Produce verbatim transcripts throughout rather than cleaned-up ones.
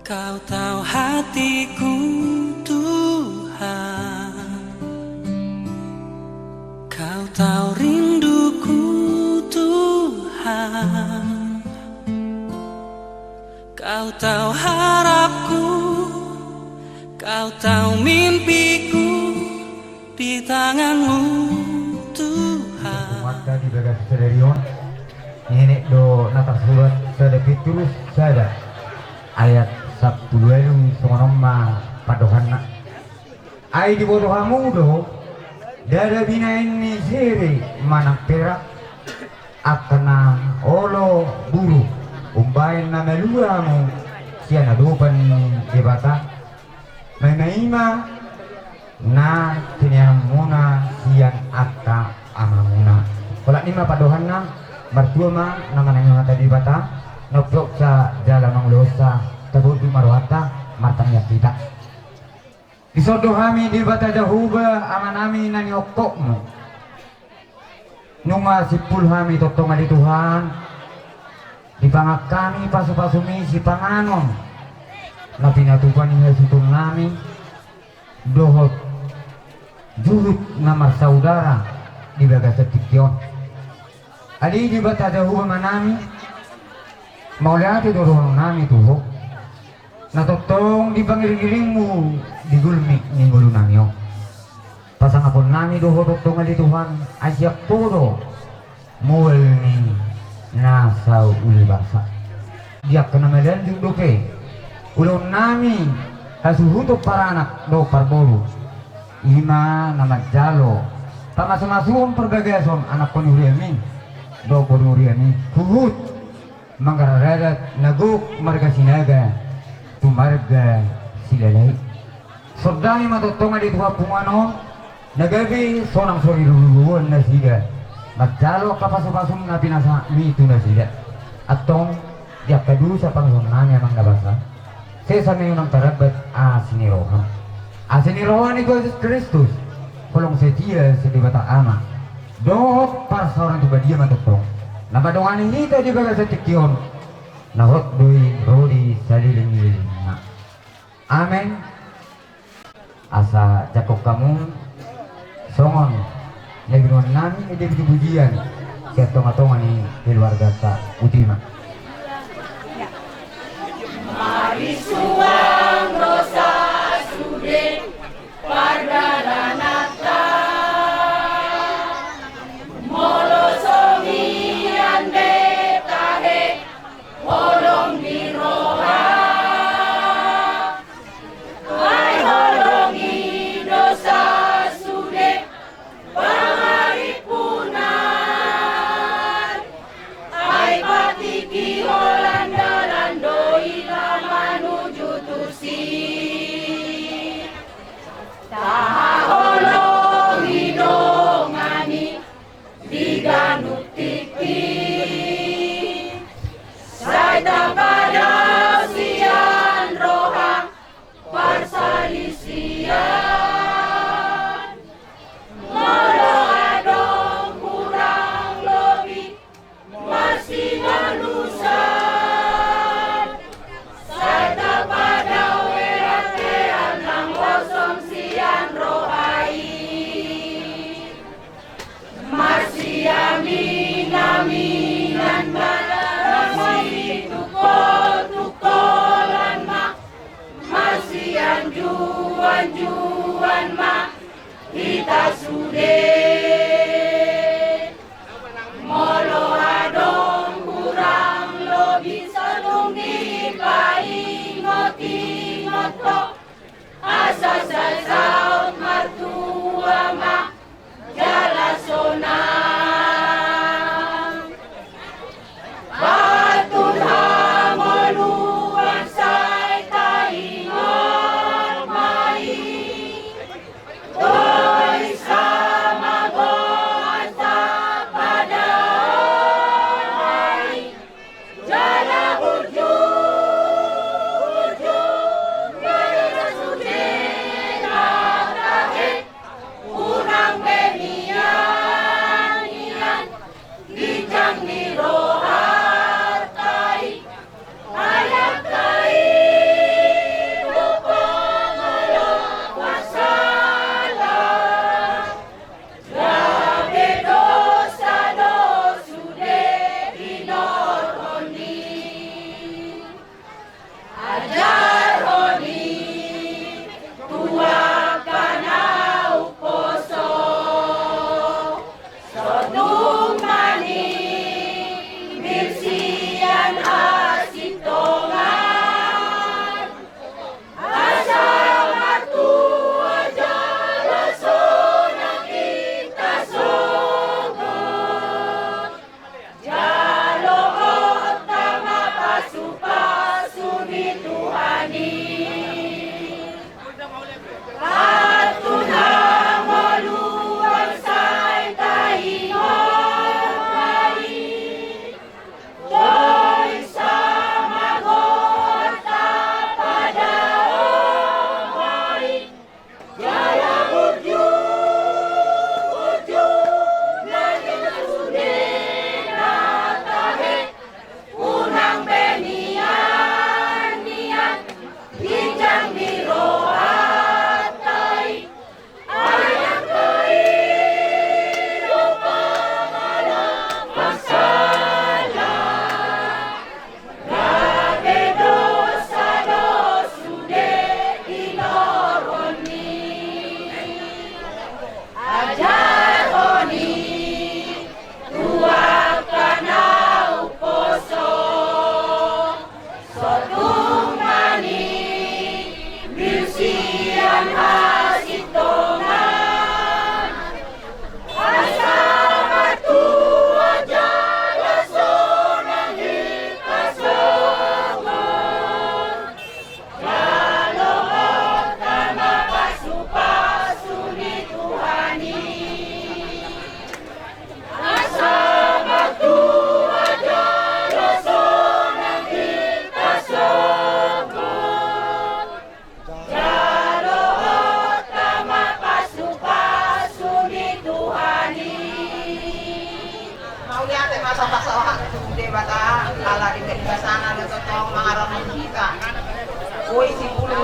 Kau tahu hatiku, Tuhan. Kau tahu rinduku, Tuhan. Kau tahu harapku, kau tahu mimpiku di tanganmu, Tuhan. Maka di bagasan sadari on, ini do na tarsurat sada Petrus sada ayat sampulu ualu, songon on ma pandohanna. Ai diboto hamu do, ndada binaen ni sere manang perak, angka na olo buruk, umbahen na malua hamu sian adopan ni Debata. Maima-ima na tiniamuna sian angka amamuna. Holan i ma pandohanna, martua ma na manangi hata Debata, na umpeopsa jala mangulahonsa, tabondut ma rohanta, martangiang hita. Dison do hami Debata Jahowa Amanami na nihokmu. Nunga simpul hami tongtong ale Tuhan, dipangan hami pasu-pasumi sipanganon na pinatupa ni hasuhutonnami, dohot juhut na marsaudara di bagasan tingki on. Adi Debata Jahowa Amanami, mauliate do dohononnami tu Ho. Na tongtong di pangiring-iringmu di gulmit ni ngolunami on. Pasangaponnami do Ho tongtong ale Tuhan, ai sian Ho do mual ni na sauli basa. Di angka na malanjut dope ulaonnami hasuhuton paranak dohot parboru. I ma na manjalo pamasu-masuon parbagason anakkon huriami dohot boru huriami, huhut mangaradat na gok marga Sinaga tu marga Silalahi. Songon i ma tongtong ale Tuhan punguan on, na gabe sonang soriruruan nasida manjalo angka pasu-pasu na pinasami tu nasida. Antong, di angka dosa pangusonnami Amang na basa, sesa ma i unang tarambat asi ni roham. Asi ni roha ni Tuhan Jesus Kristus, holong setia sian Debata Ama, dohot parsaoran tu badia ma tongtong na mandongani hita di bagasan tingki on, na hot do i ro di saleleng-lelengna. Amen. Asa jangkon hamu songon na binoannami na jadi pujian sian tonga-tonga ni keluarganta. Uti ma. Marisuang do sasude pardalananta, molo songon i ande tahe holong ni roha, ai holong i do sasude pangarimpunan, ai patik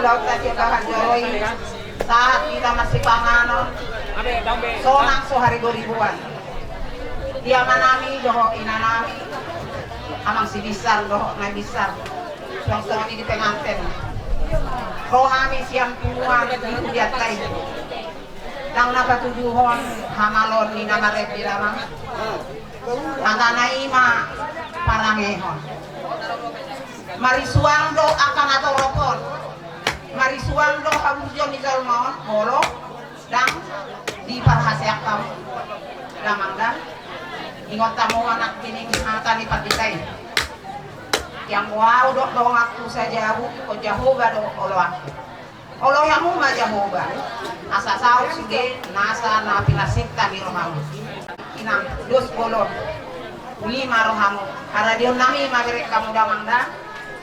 Laut tadi bahan joroi, sahat hita masipanganon, sonang so hari dua ribuan. Di amanami dohot inanami, amang si binsar dohot nai binsar, suang songon i di penganten. Ro hami sian punguan di hudianta i. Ndang na patuduhon hamaloon ni na marende damang. Hatana i ma parangehon. Marisuang do angka na torop on. Marisuang do haburjuon ni jolma on, molo ndang diparhaseang hamu. Damang da. Ingot hamu anak bini hata ni pandita i. Ianggo au dohot donganku sajabu, on Jahowa do oloanku. Oloi hamu ma Jahowa, asa saut sude nasa na pinarsinta ni rohamu. Inang, dos bolon. Uli ma rohamu. Haradeon nami ma berek hamu damang da.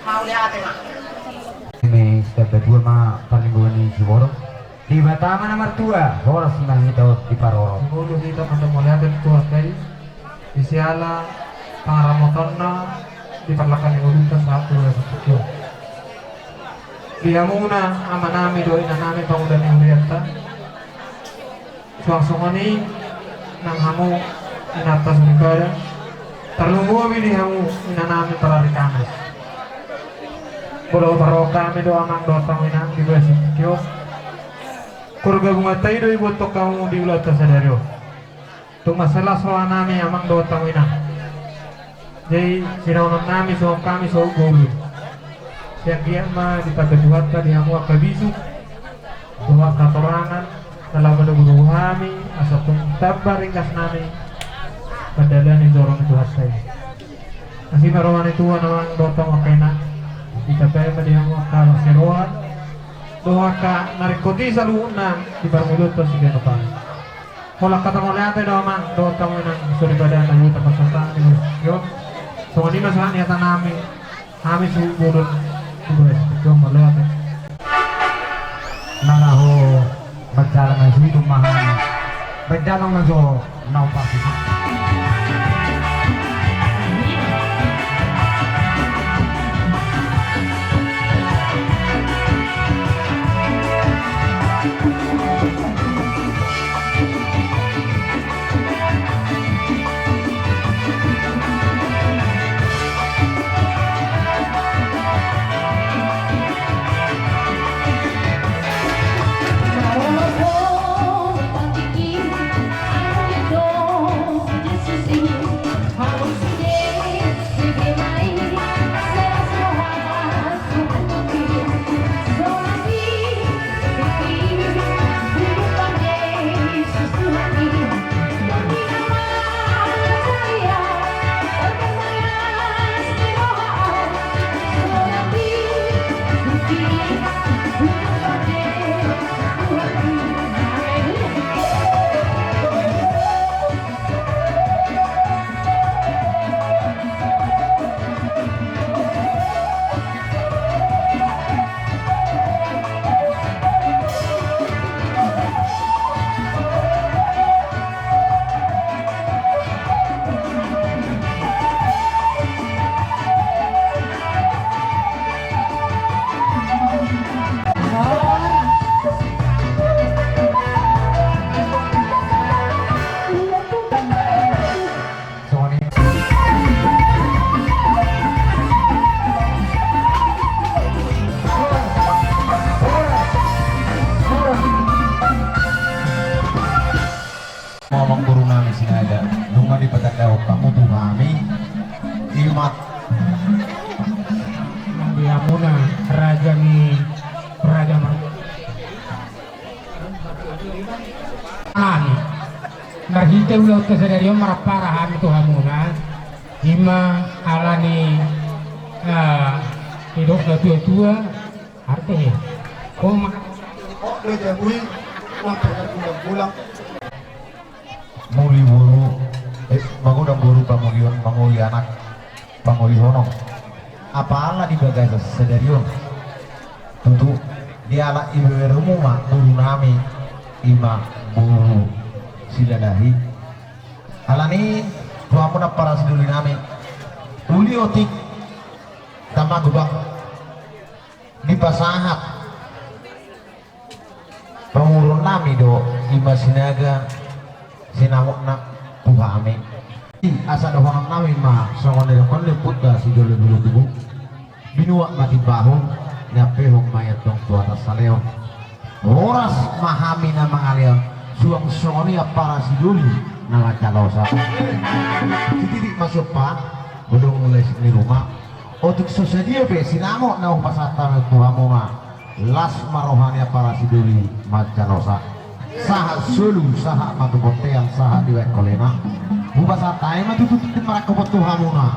Mauliate ma. Ni sabatua ma panimbuan ni Sumorong. Debata ma na martua, horas ma hita on diparorot. Molo hita mandok mauliate tu Tuhanta i. Di siala pangaramotonna di parlangka ni ngolunta sahat tu tingki on. Di hamuna amanami dohot inanami panguda ni hudianta. Suang songon i nang hamu inanta soripada. Tarlumobi di hamu inanami parari Kamis. Molo huparrohahon hami do amang dohot hamu inang di bagasan tingki on. Keluarga bunganta i do iboto hamu di ulaonta sadari on. Tung mansai las rohanami amang dohot hamu inang. Jadi sinaononnami songon hami saut bolon. Sai anggiat ma ditanda Tuhanta di hamu angka bisuk dohot angka hatorangan na laho manogunogu hami asa tung tamba ringgasnami mandalani joro ni Tuhanta i. Asi ma roha ni Tuhan amang dohot hamu angka inang. Ditambai ma di hamu angka las ni roha dohot angka na ringkot i saluhutna di parngoluonta siganup ari. Holan hata mauliate do amang dohot hamu inang soripada na hupasahat hami di bagasan tingki on. Songon i ma sahat ni hatanami. Hami saut bolon di bagasan tingki on, mauliate. Na laho manjalang na suhut ma hami. Baen damang na jo na umpasi. Amangboru nami Sinaga, nunga dipatandahon hamu tu hami, ima di hamuna raja ni raja mar- Nami. Marhite ulaonta sadari on marampara hami tu hamuna. Ima ala ni, ah, didok na tua-tua, arte he. Koma. Muli boru, eh, magodang boru pangoli on, mangoli anak pangolihon on. Apala di bagasan sadari on. Tutu, dialap ibebermu ma boru nami, ima boru Silalahi. Alani, tu hamu na parasidolinami. Uli otik, tama gubang. Dipasahat Hami do, i ma Sinaga sinamotna tu hami. Asa dohonon nami ma songon na nidok ni ompunta Sijolo dulu tubu. Binuat ma timbahon, niampehon ma i antong tu atas saleon. Horas ma hami na mangalehon, suang songon i ampara sidoli na mancalosa. Sititik ma siompa, godang mulai sian ruma. Otik so sadia pe sinamot na hupasahat hami tu hamuna, las ma roha ni ampara sidoli mancalosa. Sahat solu, sahat ma tu bontean, sahat dibahen holena. Hupasahat hami ma tutu tintin marangkup on tu hamuna.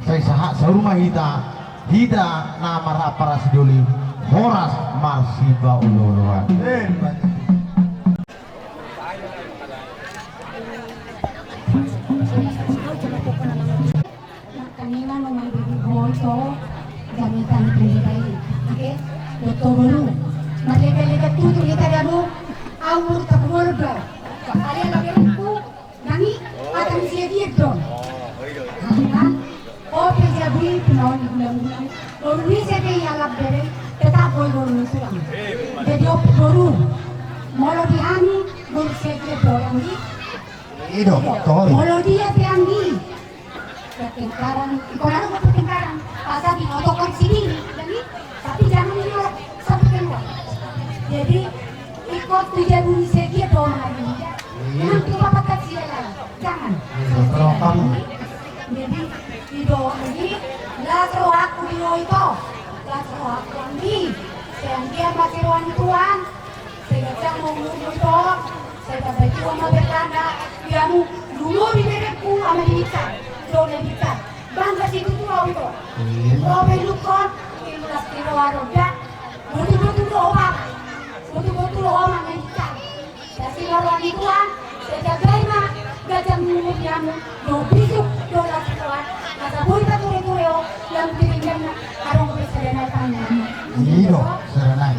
Sai sahat saur ma hita, hita na marampara sidoli, horas marsipaolooloan. Markanina no mai bebe boy to, jamitan tu hita i. Oke? Doktor boru. Marlega-lega tutu hita danu. Au boru Tapumorba. Kalian lagi rengku. Nami, hata ni sia dia do. Hami kan, ope jabu i pinaon di gulang-gulang. Boru ni sia dia i alap bere, tetap boy boru ni tulang. Jadi ope boru. Molo di hami, boru sia dia do, yang di. Ido, tor. Molo dia pe yang di. Pertengkaran, iko lalu ke pertengkaran. Pasal di otokan sini, jadi, tapi jangan ini orang sampai keluar. Jadi, ikut tu jabu ni sia dia do, Mari. Iya. Nanti bapak tak sia lagi. Jangan. Iya, betul, Pak. Jadi, ido ini, las rohaku di ito. Las rohaku di. Sekian, sekian, masih rohani Tuhan. Sai ganjang ma umurmu ito, sai tambai tua ma bertanda, di hamu, lumobi berengku ama di Blitar, do na Blitar. Bangga situtu au ito. Iya. Ro berengku, ilulas tiro aroda, botul-botul do obat, botul-botul do obat na Blitar. Sai simarroan ni Tuhan, sai jagai ma, ganjang ni umur di hamu. Dohot bisuk, dohot las ni roha, asa boi pature-ture ho, lam di ringgangna, adong be sada nai pangan. Ido, sada nai.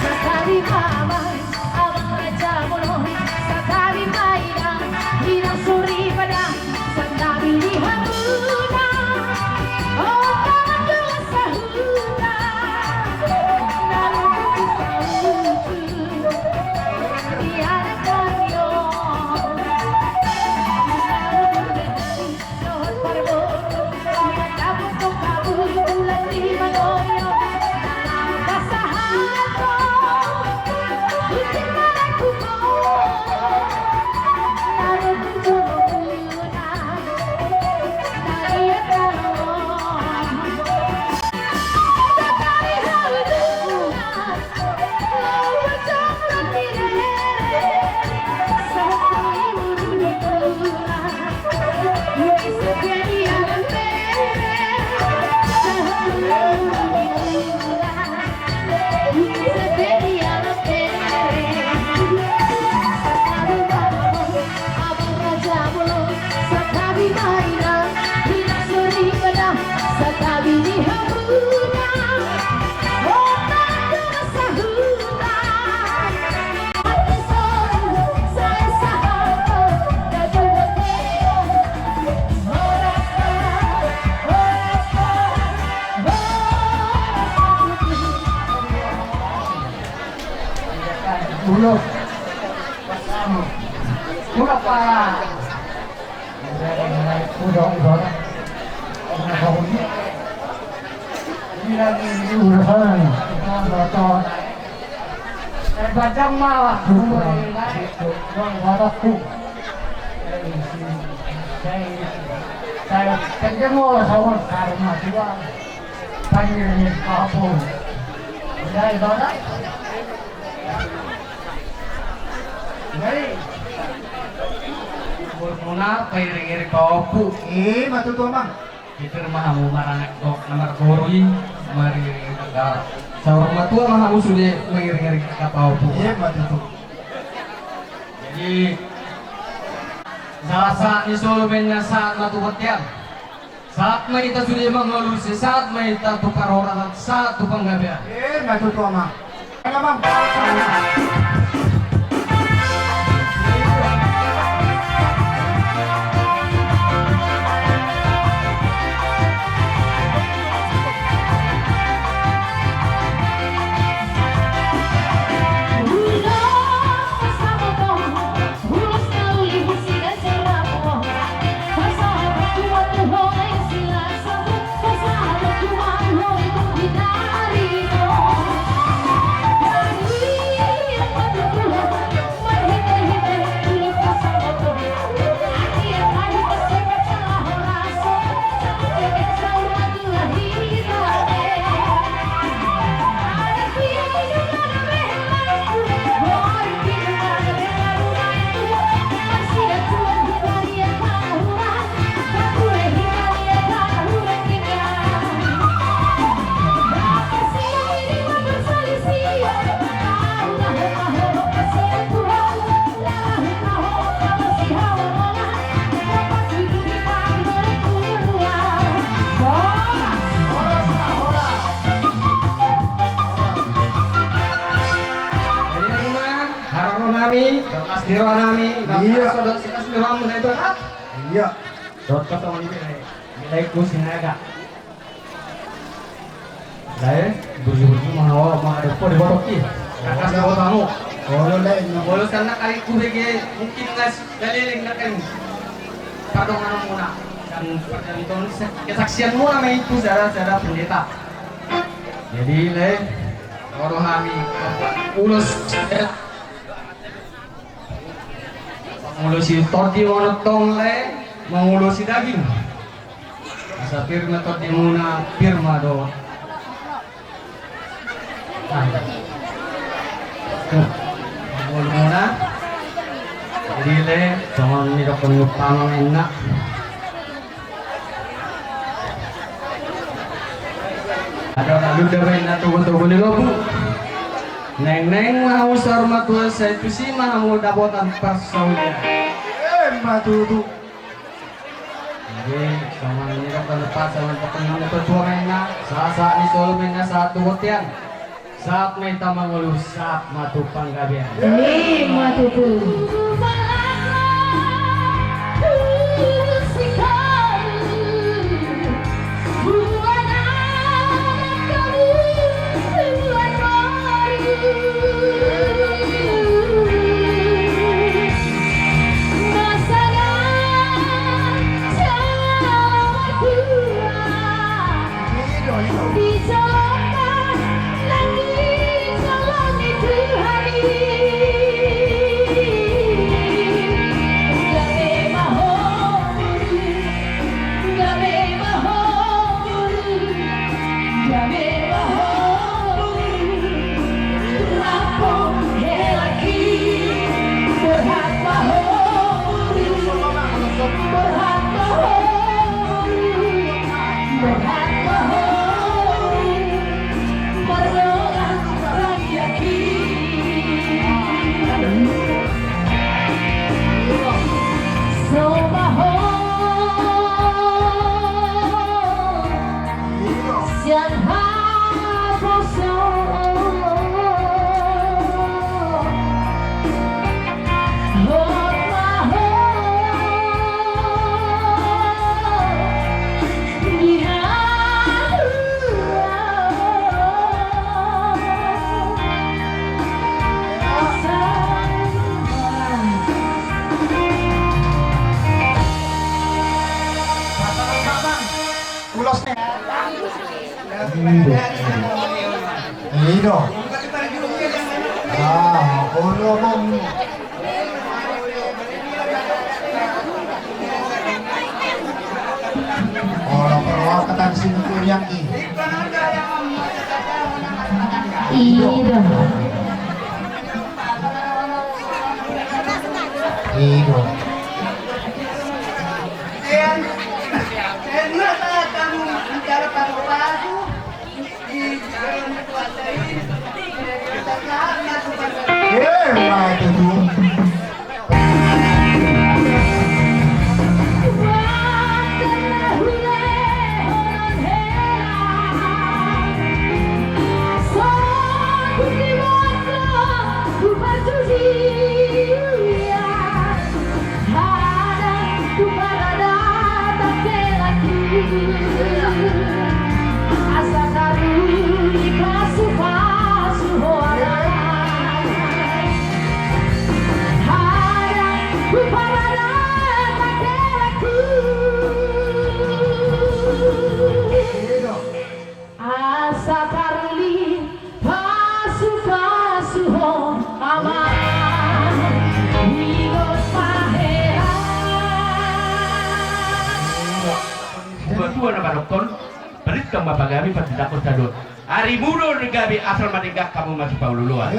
Sakali ma amang, abang raja bolon, sakali ma inang, inang soripada, santabi di hamuna, o pangan dohot sahuta, na lupa sahuta. Ulo. Ulo pa. Ulo, ulo. Ulo, ulo. Ini lagi urusan. Ulo, ulo. Eh, bajang ma, lah. Ulo, ulo. Ulo, ulo. Saya, saya, saya tengok sama karena dua. Pairing-iring pahompu. Jadi, Bapak. Jadi, umurmuna pairing-iring pahompu. Eh, ma tutu, Amang. Pipir ma hamu maranak gok na marboru i, mariring-iring. Saur matua ma hamu sude mangiring-iring angka pahompu. Eh, ma tutu. Jadi, sahat-sahat ni solu ma inna, sahat ma tu bontean. Sahat ma hita sude mangolu, sai sahat ma hita tu parhorasan, sahat tu panggabean. Eh, ma tutu, Amang. Amang. Bagas di roha nami, bagas. Iya. Sodot sikas di roha muna itu, ha? Iya. Dohot songon i, nilai ku Sinaga. Lae, burju-burju ma ho, ma ada po di botok i. Bagas di botok mu. Olo, lae. Olo, sana kali ku bege, mungkin ngas galeleng na kan. Pardonganon muna. Kan pardonganon, kesaksian muna ma itu, sada-sada pendeta. Jadi, lae, olo hami, ulos, mangulosi tondi ma on tong, lae, mangulosi daging. Asa pir ma tondimuna, pir ma dohot. Nah. Tuh, mangulosi muna. Jadi, lae, songon nidokkon ni umpama ma inna. Adong alunda baen na togu-togu ni lombu. Naeng-naeng ma hamu saur matua, sai tusi ma hamu dapotan parsaulian. Emma tutu. Jadi, songon nidokkon ni umpama, songon nidokkon ni natuatua ma inna, sahat-sahat ni solu ma inna, sahat tu bontean. Sahat ma hita mangolu, sahat ma tu panggabean. Emma tutu. Ulos ni. Ido. Ah, olo, Bang. Olo, perlu apa tadi sini kuliah ki? Ido. Ido. Eh, ma itu tuh. Asa taruli pasu-pasu ho, Amang, ingot ma hela. Tua-tua na mandokkon, balintang ma pagabe, patindangkon sadot. Ari mudor gabe, asal ma denggan hamu masipaolo-oloan.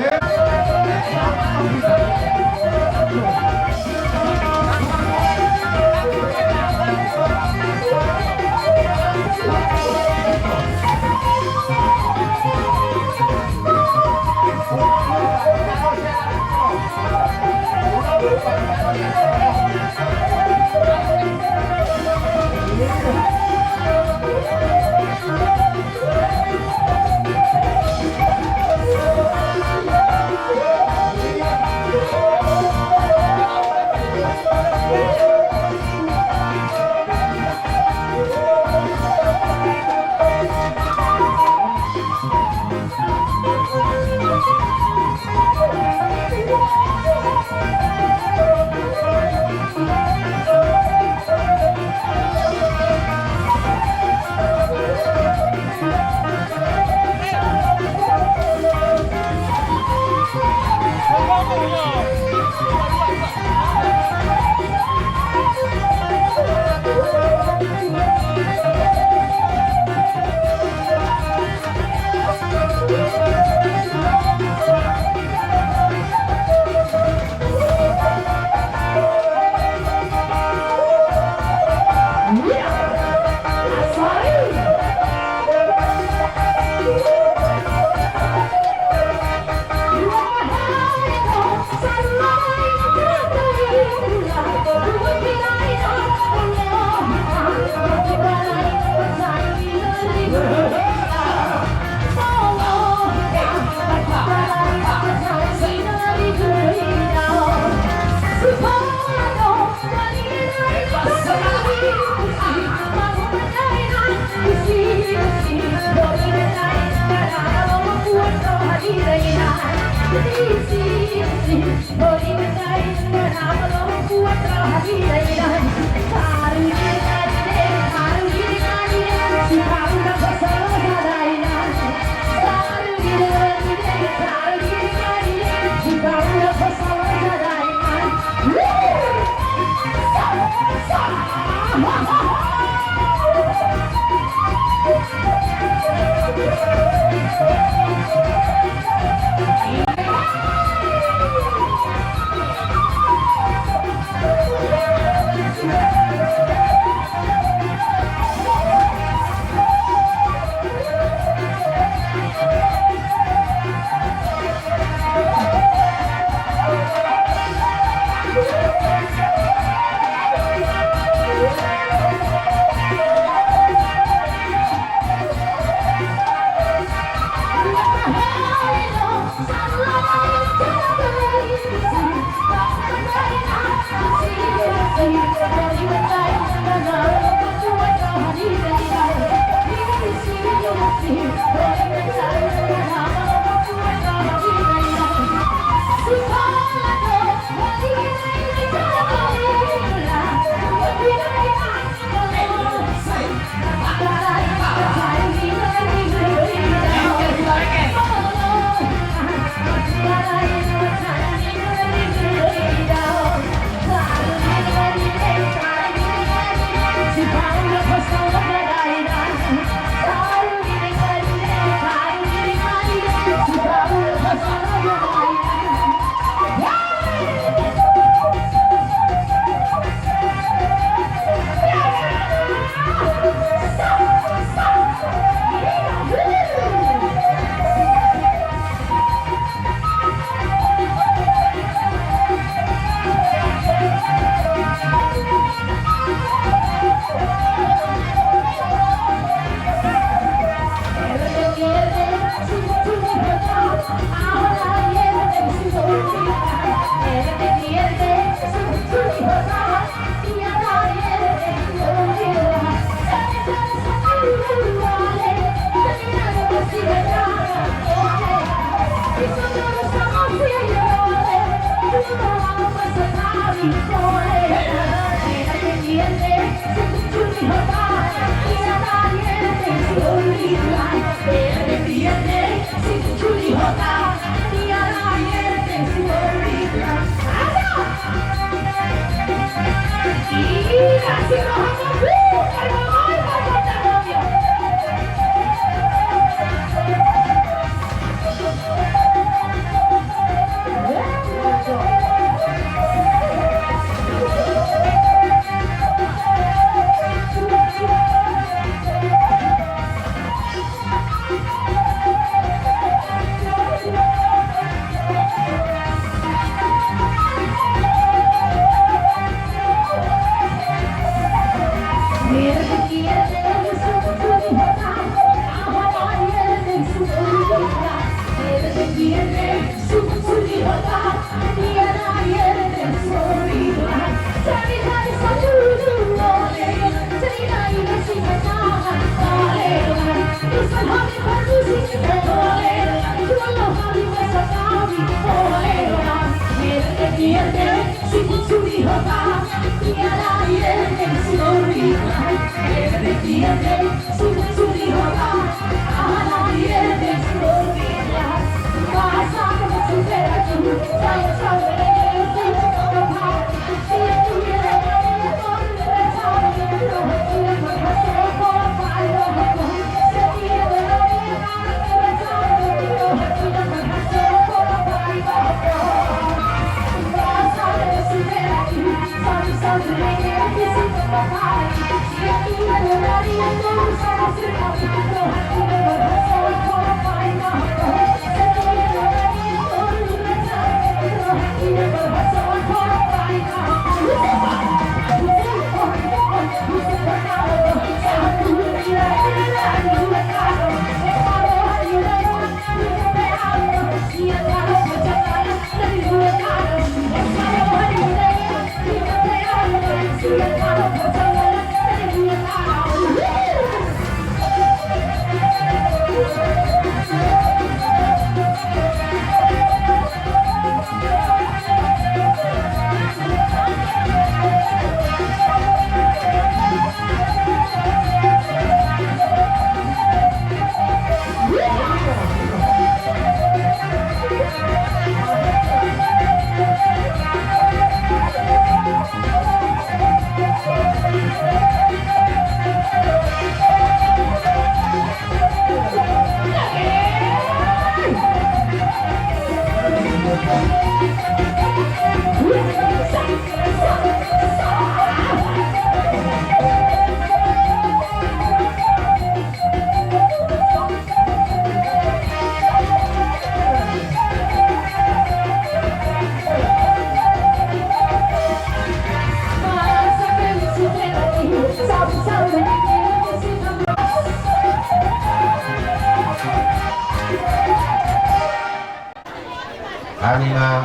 Hami ma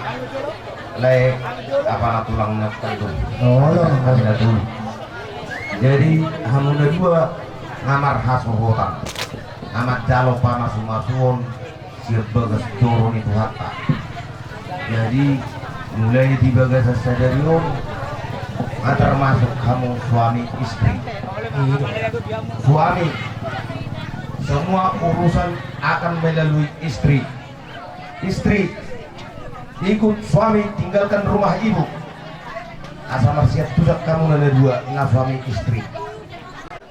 lae apala tulang na tolu. Olo. Hami na tolu. Jadi hamu na dua nga marhasohotan, nga manjalo pamasumasuon sian bagas joro ni Tuhanta. Jadi mulai di bagasan sadari on nga termasuk hamu suami istri. Suami, semua urusan akan melalui istri. Istri, ikut suami tinggalkan rumah ibu. Asa marsiantusan hamu na dua na suami istri.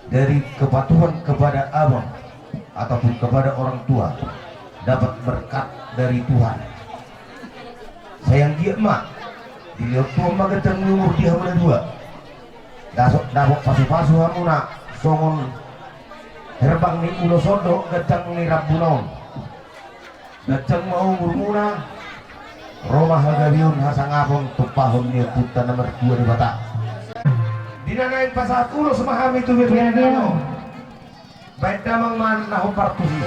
Dari kepatuhan kepada abang ataupun kepada orang tua dapat berkat dari Tuhan. Sai anggiat ma dilehon Tuhan ma ganjang ni umur di hamu na dua. Dapot pasupasu hamuna songon herbang ni ulos on dohot ganjang ni rambuna on. Ganjang ma umurmuna, ro ma hagabeon, hasangapon, tumpahon ni Ompunta na martua Debata. Di na naeng pasahat ulos ma hami tu bere ni on. Baen damang ma na hombar tusi.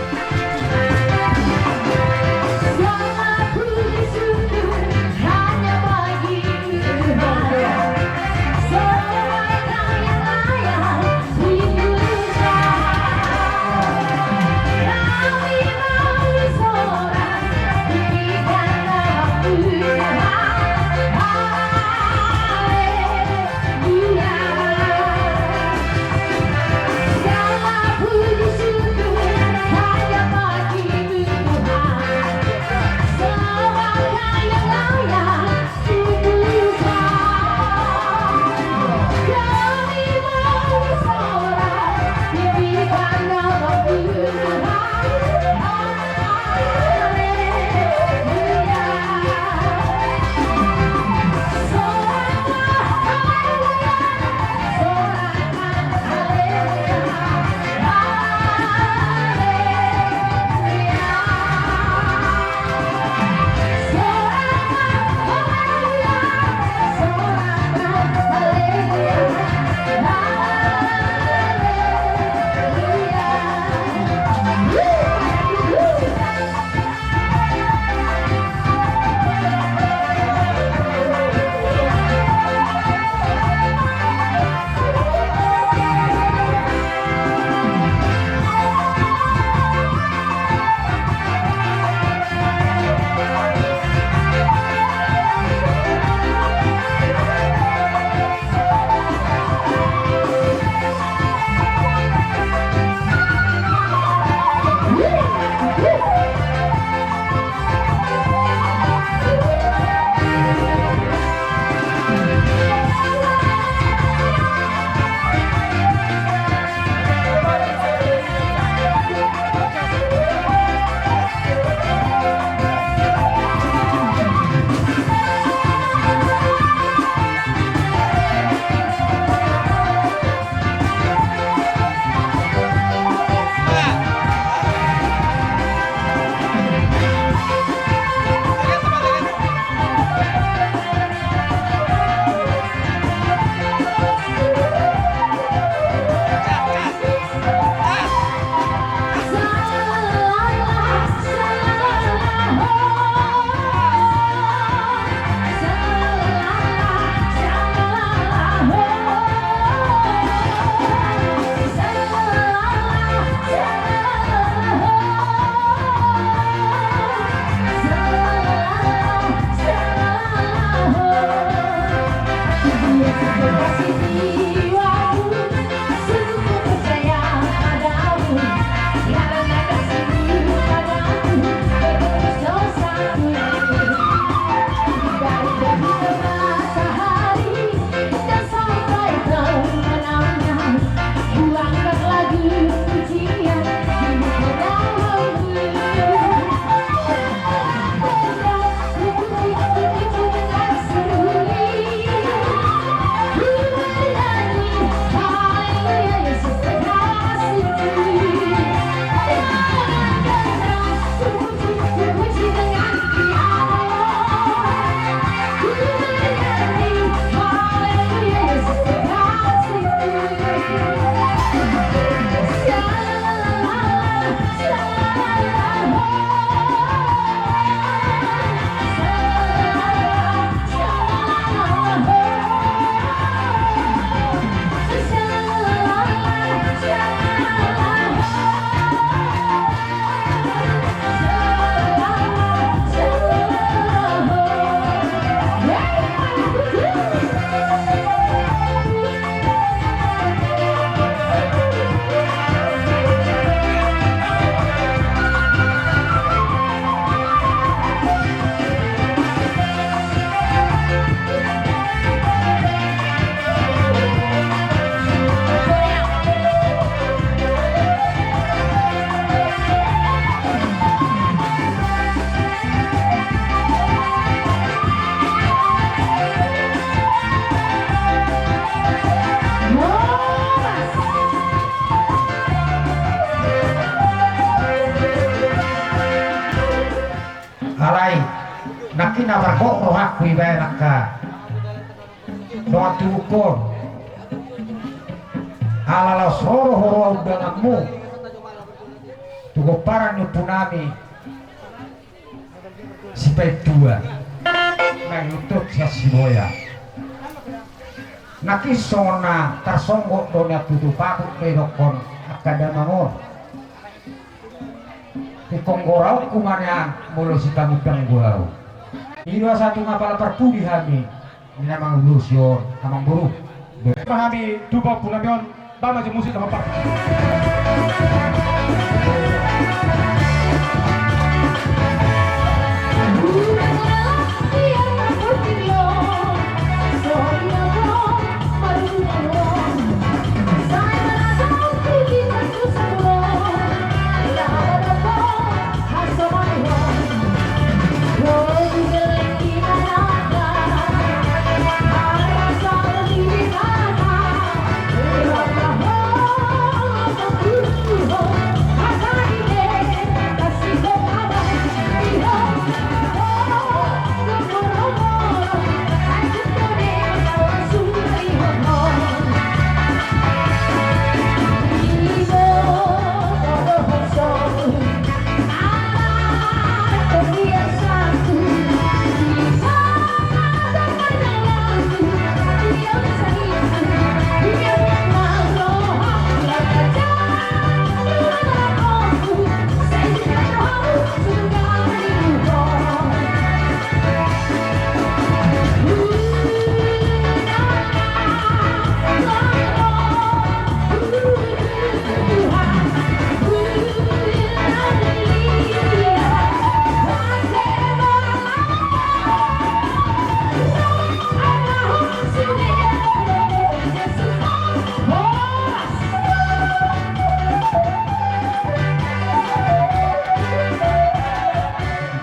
Alai nangkin na margok rohangku ibaen angka dongan tubungkon. Ala laos ro do huroha undanganmu tu pomparan ni ompunami Sipaintua, na iuntut sian Siboya. Nangkin songon na tarsonggot do nian tutu, patut do idokkon angka damang on. Ingkon goraonku ma nian molo sitamundang do ahu. I do asa tung apala parpudi hami. Ni na mangulosi on, amangboru. Hami tupa punami on, ba ma jo musik na hompa.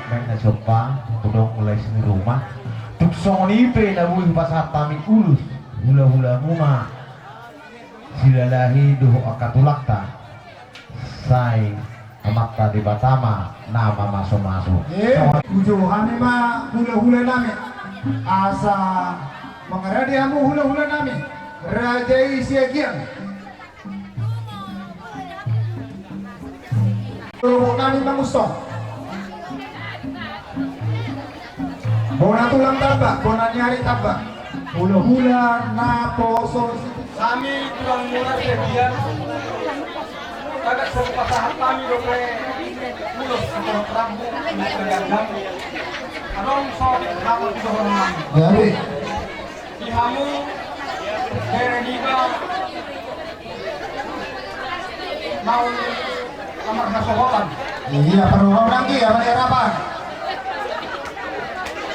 Baen na jompa, hudok mulai sini rumah. Tung songon i pe na boi hupasahat hami ulos hulahulamuna, Silalahi dohot angka tulangta. Sai Amanta Debata ma na mamasumasu. Eh, ujo hami ma hulahulanami. Asa mangarade hamu hulahulanami. Raja i Siagian. Lorobotnami Mangunsong. Bona tulang tamba, bona ni ari tamba. Hulahula naposo. Hami tulang muna Siagian. Tagan so hupasahat hami dope ulos sitorop rambu, ulos na ganjang. Adong so hata tu dohononnami. Jadi. Di hamu, bere niba, naung na marhasohotan. Iya, parrohahon nangkin, apa ni harapan?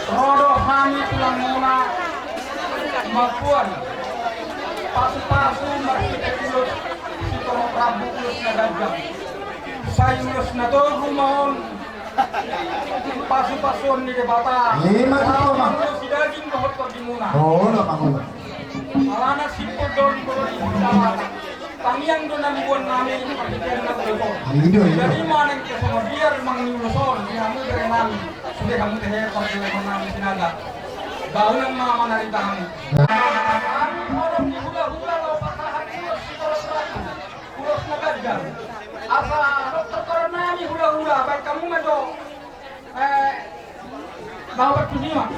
Ro do hami tulang muna mamboan pasupasu marhite ulos sitorop rambu, ulos na ganjang. Sai ulos na togu ma on. Pasupasuon ni Debata. Ima tutu, Amang. Sidaging dohot tondimuna. Olo, Amang, olo. Alana simpul do di bolo ni Debata. Tangiang do na niboannami, parhitean na ulos on. Ido, ido. Jadi manang ke songon dia rumang ni ulos on, di hamu berenami. Sude hamu tehe parjolo nami Sinaga. Baunang ma manarita hamu. Ya. Hami horong ni hulahula laho pasahat ulos sitorop rambu. Ulos na ganjang. Asa tortornami hulahula, baen hamu ma jo. Eh, laho parpudi ma.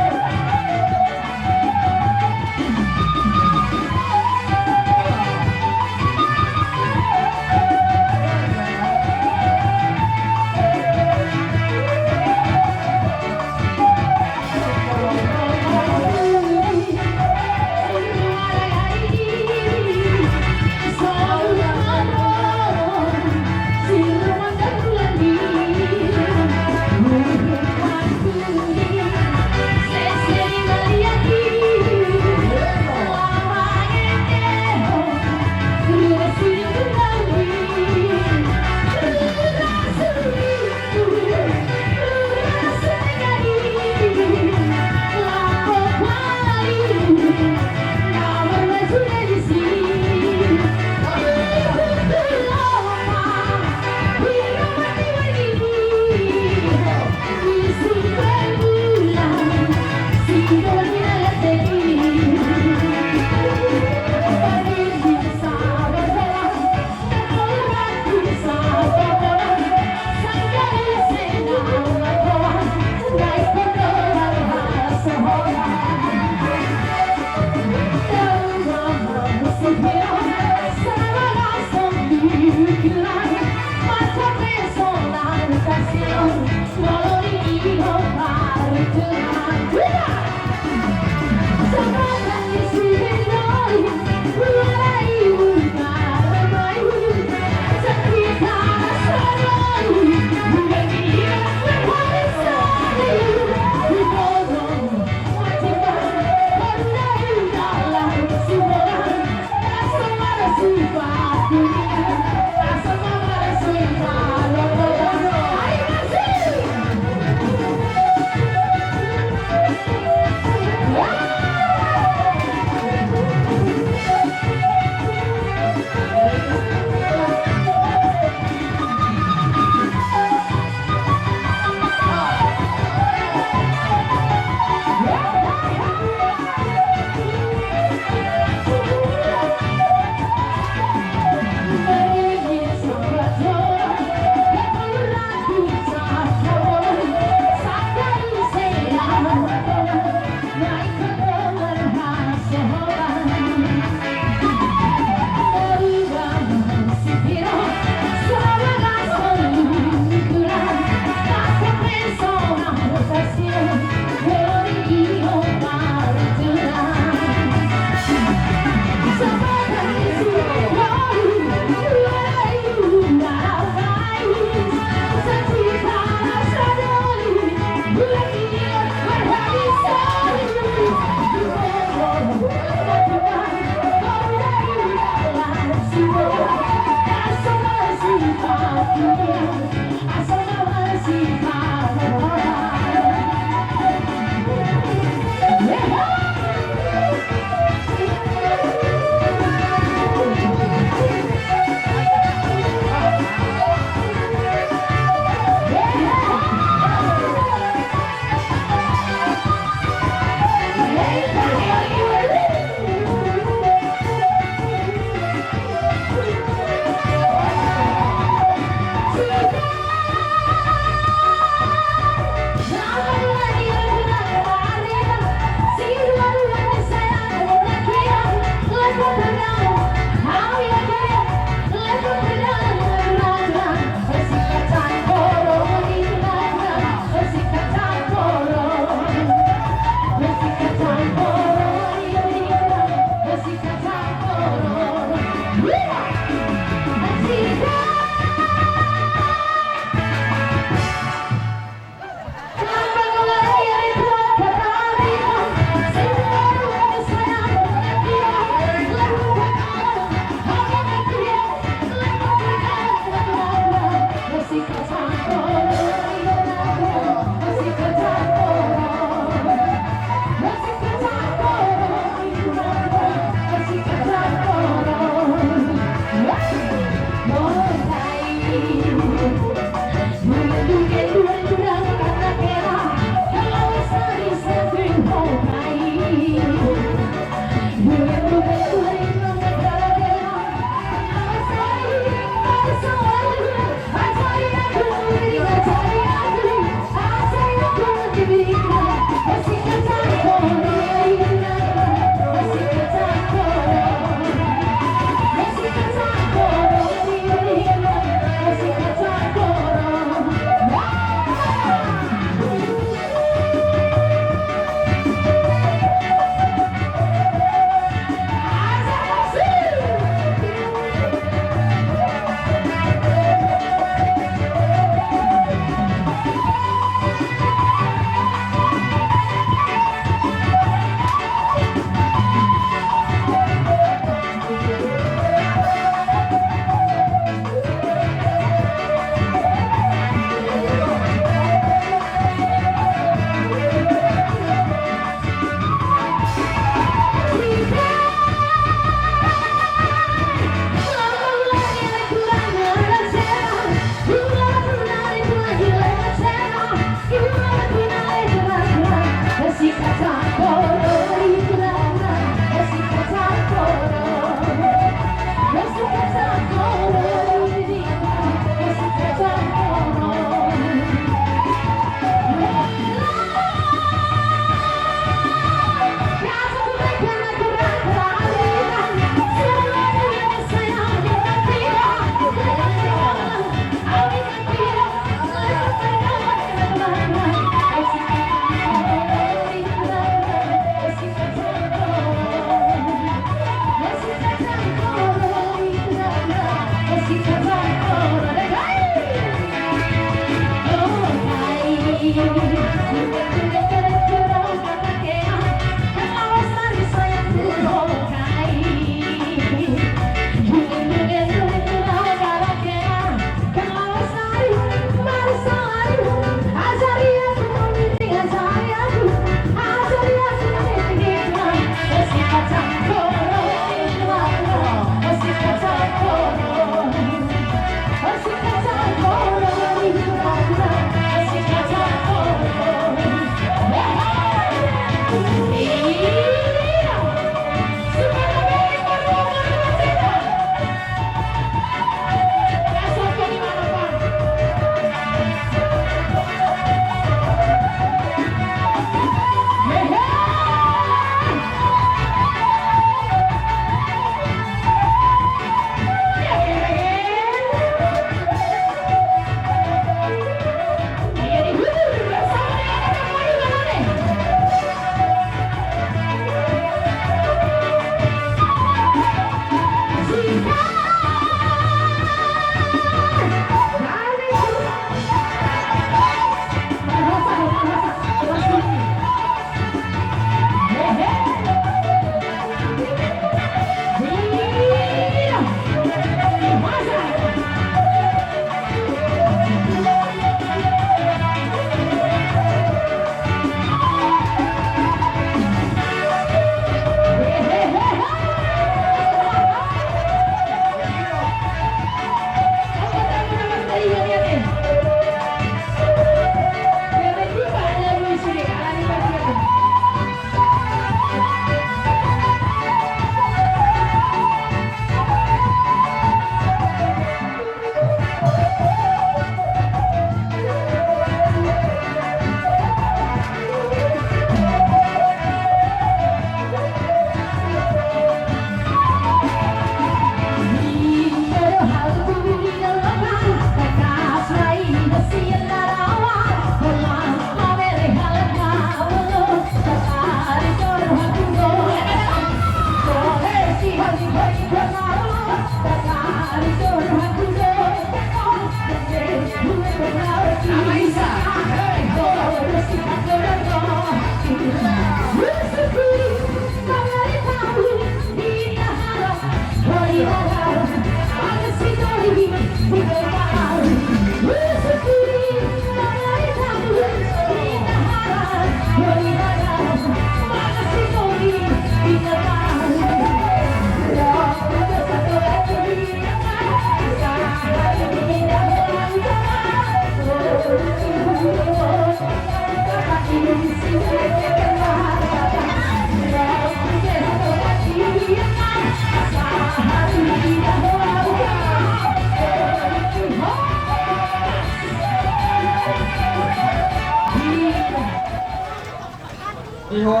Iho,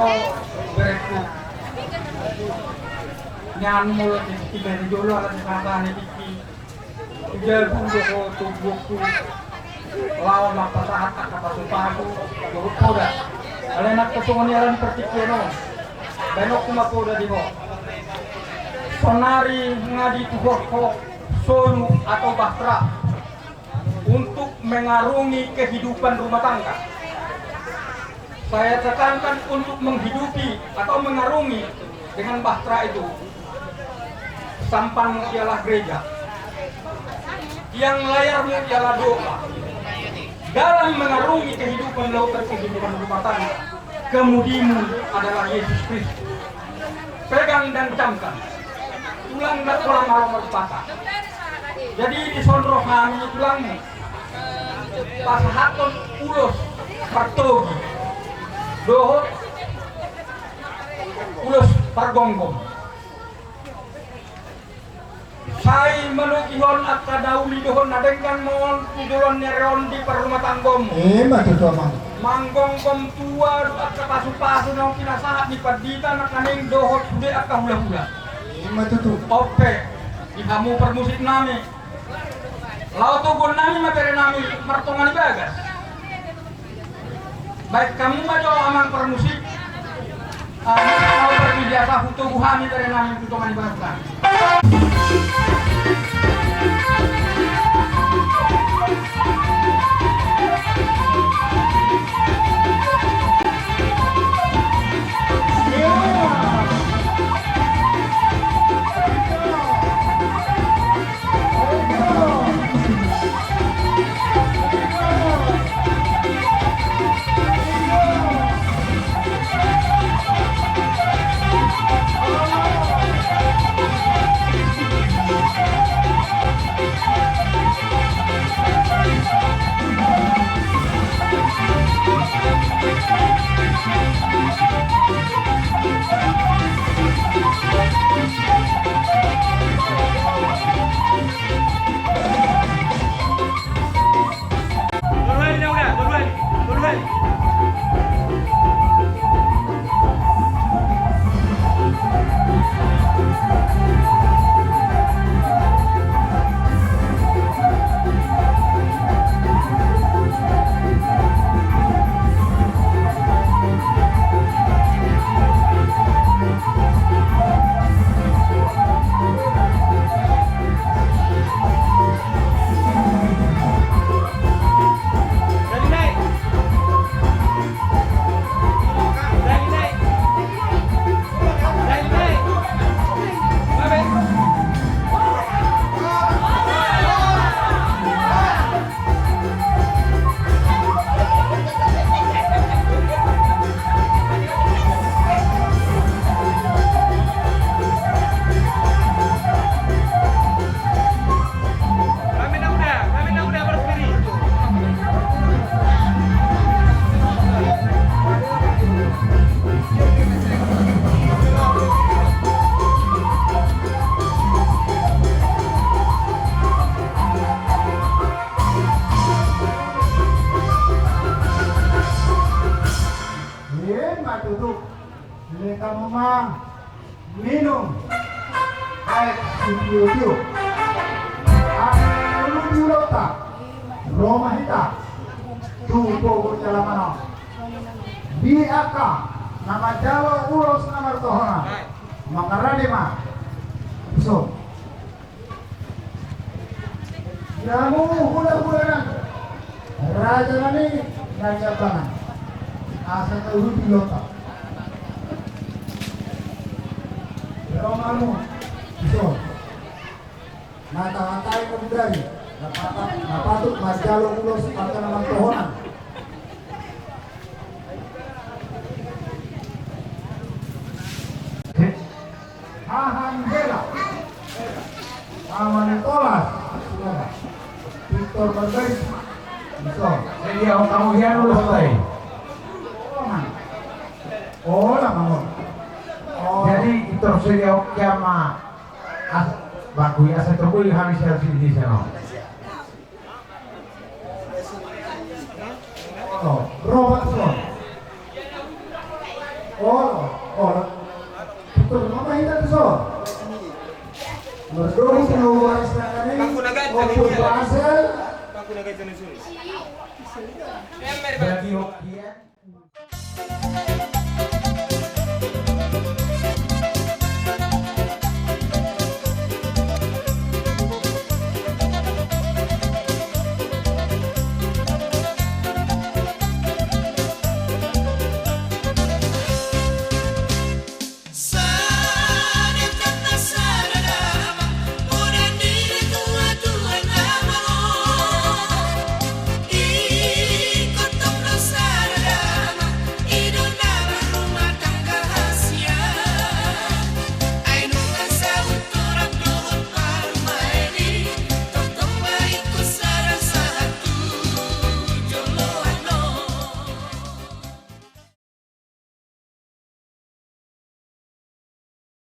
berengku. Nian molo di sini jolo ala di sana ni tiki. Jagung do ho tubuhku. Laho ma pasahat angka pasupasu dohot poda. Alai nang songon i ala ni partingkian on, baenonku ma poda di ho. Sonari nga dituhor ho solu atau bahtera untuk mengarungi kehidupan rumah tangga. Saya tekankan untuk menghidupi atau mengarungi dengan bahtera itu. Sampanmu ialah gereja. Tiang layarmu ialah doa. Dalam mengarungi kehidupan lautan kehidupan rumah tangga, kemudimu adalah Yesus Kristus. Pegang dan camkan. Tulang nda pola malo marpata. Jadi dison rohani tulangmu pasahathon ulos partogi dohot ulos pargomgom. Sai manogihon angka na uli dohot na denggan ma on tu joloan ni ari on di parrumatanggaonmu. Ima tutu, Amang. Manggomgom tua dohot angka pasupasu naung pinasahat ni pandita nangkaning dohot sude angka hulahula. Ima tutu. On pe di hamu parmusik nami. Laho toguon nami ma bere nami martonga ni bagas. Baen hamu ma jo, Amang parmusik. Ah, molo parmusik biasa hutogu hami bere nami tu tonga ni bagas. Ima tutu. Lehon hamu ma minum aek sitiotio. Asa ro di ulaonta, ro ma hita tu pogu ni alaman on. Di angka na manjalo ulos na martohonan, mangarade ma dison. Namu hulahula nami, raja nami na niambangan, asa tauluti ulaonta. Ro ma hamu dison. Na tahatai na mudari, na patut, na patut manjalo ulos angka na martohonan. Haha ni Hela. Ama ni Tolas. Victor Barbarisma. Iso. Jadi, ya, kamu dia dulu selesai. Ola, Mang. Jadi, Victor, saya, ya, ma, as, baku, ya, saya terkuli habis, habis di sana. Ono, Robert Son. Ora, ora. Betul, apa kita tuh, so? Merdomu sing mau baris tangan ini. Ompung Basel. Bagi hoki ya.